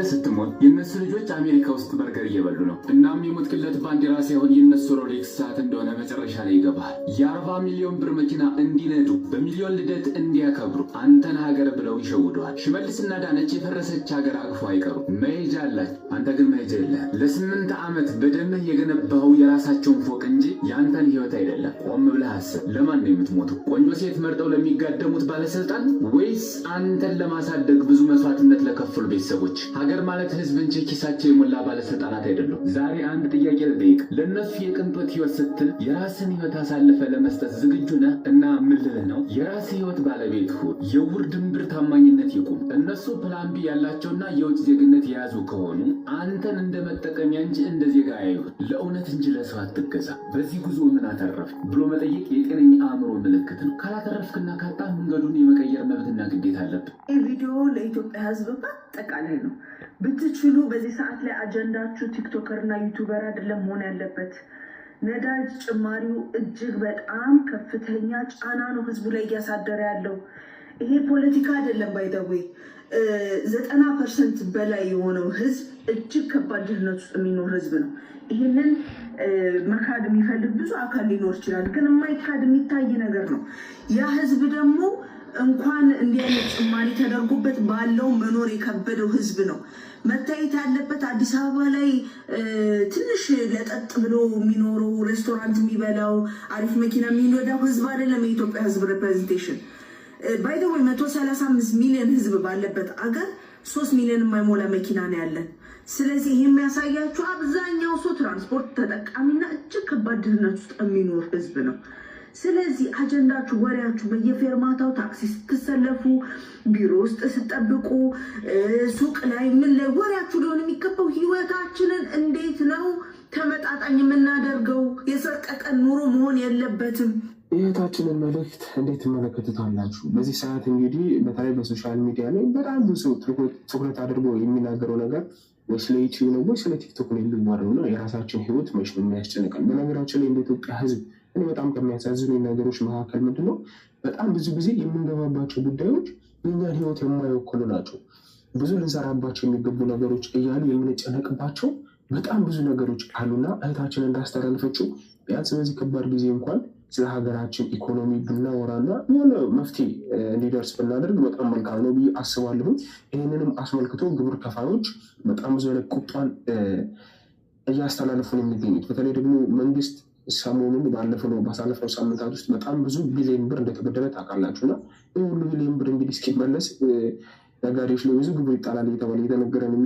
ስትሞት የእነሱ ልጆች አሜሪካ ውስጥ በርገር እየበሉ ነው። እናም የሞትክለት ባንዲራ ሳይሆን የእነሱ ሮሌክስ ሰዓት እንደሆነ መጨረሻ ላይ ይገባሃል። የ40 ሚሊዮን ብር መኪና እንዲነዱ፣ በሚሊዮን ልደት እንዲያከብሩ አንተን ሀገር ብለው ይሸውደዋል። ሽመልስና ዳነች የፈረሰች ሀገር አቅፎ አይቀሩ። መሄጃ አላቸው። አንተ ግን መሄጃ የለህም። ለ8 ዓመት በደምህ የገነባኸው የራሳቸውን ፎቅ እንጂ የአንተን ህይወት አይደለም። ቆም ብለህ አስብ። ለማን ነው የምትሞተው? ቆንጆ ሴት መርጠው ለሚጋደሙት ባለስልጣን ወይስ አንተን ለማሳደግ ብዙ መስዋዕትነት ለከፈሉ ቤተሰቦች? ሀገር ማለት ህዝብ እንጂ ኪሳቸው የሞላ ባለስልጣናት አይደሉም። ዛሬ አንድ ጥያቄ ልጠይቅ። ለእነሱ የቅንጦት ህይወት ስትል የራስን ህይወት አሳልፈህ ለመስጠት ዝግጁ ነህ? እና ምን ልልህ ነው? የራስ ህይወት ባለቤት ሁን። የውር ድንብር ታማኝነት ይቁም። እነሱ plan B ያላቸውና የውጭ ዜግነት የያዙ ከሆኑ አንተን እንደ መጠቀሚያ እንጂ እንደ ዜጋ አያዩህ። ለእውነት እንጂ ለሰው አትገዛ። በዚህ ጉዞ ምን አተረፍክ ብሎ መጠየቅ የጤነኛ አእምሮ ምልክት ነው። ካላተረፍክና ካጣህ መንገዱን የመቀየር መብትና ግዴታ አለብህ። ይህ ቪዲዮ ለኢትዮጵያ ሕዝብ በአጠቃላይ ነው። ብትችሉ በዚህ ሰዓት ላይ አጀንዳችሁ TikToker እና YouTuber አይደለም መሆን ያለበት። ነዳጅ ጭማሪው እጅግ በጣም ከፍተኛ ጫና ነው ህዝቡ ላይ እያሳደረ ያለው። ይሄ ፖለቲካ አይደለም። By the way፣ 90% በላይ የሆነው ህዝብ እጅግ ከባድ ድህነት ውስጥ የሚኖር ህዝብ ነው። ይህንን መካድ የሚፈልግ ብዙ አካል ሊኖር ይችላል፣ ግን የማይካድ የሚታይ ነገር ነው። ያ ህዝብ ደግሞ እንኳን እንዲህ አይነት ጭማሪ ተደርጎበት ባለው መኖር የከበደው ህዝብ ነው። መታየት ያለበት አዲስ አበባ ላይ ትንሽ ለጠጥ ብሎ የሚኖረው፣ ሬስቶራንት የሚበላው፣ አሪፍ መኪና የሚነዳው ህዝብ አይደለም። የኢትዮጵያ ህዝብ representation፣ by the way፣ 135 ሚሊዮን ህዝብ ባለበት አገር 3 ሚሊዮን የማይሞላ መኪና ነው ያለን። ስለዚህ ይህ የሚያሳያችሁ አብዛኛው ሰው ትራንስፖርት ተጠቃሚና እጅግ ከባድ ድህነት ውስጥ የሚኖር ህዝብ ነው። ስለዚህ አጀንዳችሁ፣ ወሬያችሁ በየፌርማታው ታክሲ ስትሰለፉ፣ ቢሮ ውስጥ ስትጠብቁ፣ ሱቅ ላይ ምን ላይ ወሬያችሁ ሊሆን የሚገባው ህይወታችንን እንዴት ነው ተመጣጣኝ የምናደርገው? የሰቀቀን ኑሮ መሆን የለበትም። የእህታችንን መልእክት እንዴት ትመለከቱታላችሁ? በዚህ ሰዓት እንግዲህ በተለይ በ social media ላይ በጣም ብዙ ትኩረት አድርጎ የሚናገረው ነገር ወይ ስለ ዩቲዩብ ነው ወይ ስለ ቲክቶክ ነው የሚዋረው እና የራሳችን ህይወት መች ነው የሚያስጨንቀን? በነገራችን ላይ እንደ ኢትዮጵያ ህዝብ እኔ በጣም ከሚያሳዝኑ ነገሮች መካከል ምንድነው፣ በጣም ብዙ ጊዜ የምንገባባቸው ጉዳዮች የኛን ህይወት የማይወክሉ ናቸው። ብዙ ልንሰራባቸው የሚገቡ ነገሮች እያሉ የምንጨነቅባቸው በጣም ብዙ ነገሮች አሉና እህታችን እንዳስተላለፈችው ቢያንስ በዚህ ከባድ ጊዜ እንኳን ስለ ሀገራችን ኢኮኖሚ ብናወራና የሆነ መፍትሄ እንዲደርስ ብናደርግ በጣም መልካም ነው ብዬ አስባለሁ። ይህንንም አስመልክቶ ግብር ከፋዮች በጣም ብዙ አይነት ቁጣን እያስተላለፉ ነው የሚገኙት። በተለይ ደግሞ መንግስት ሰሞኑን ባለፈው ባሳለፍነው ሳምንታት ውስጥ በጣም ብዙ ቢሊዮን ብር እንደተበደረ ታውቃላችሁ። እና ይህ ሁሉ ቢሊዮን ብር እንግዲህ እስኪመለስ ነጋዴዎች ላይ ብዙ ግብር ይጣላል እየተባለ እየተነገረ ነው።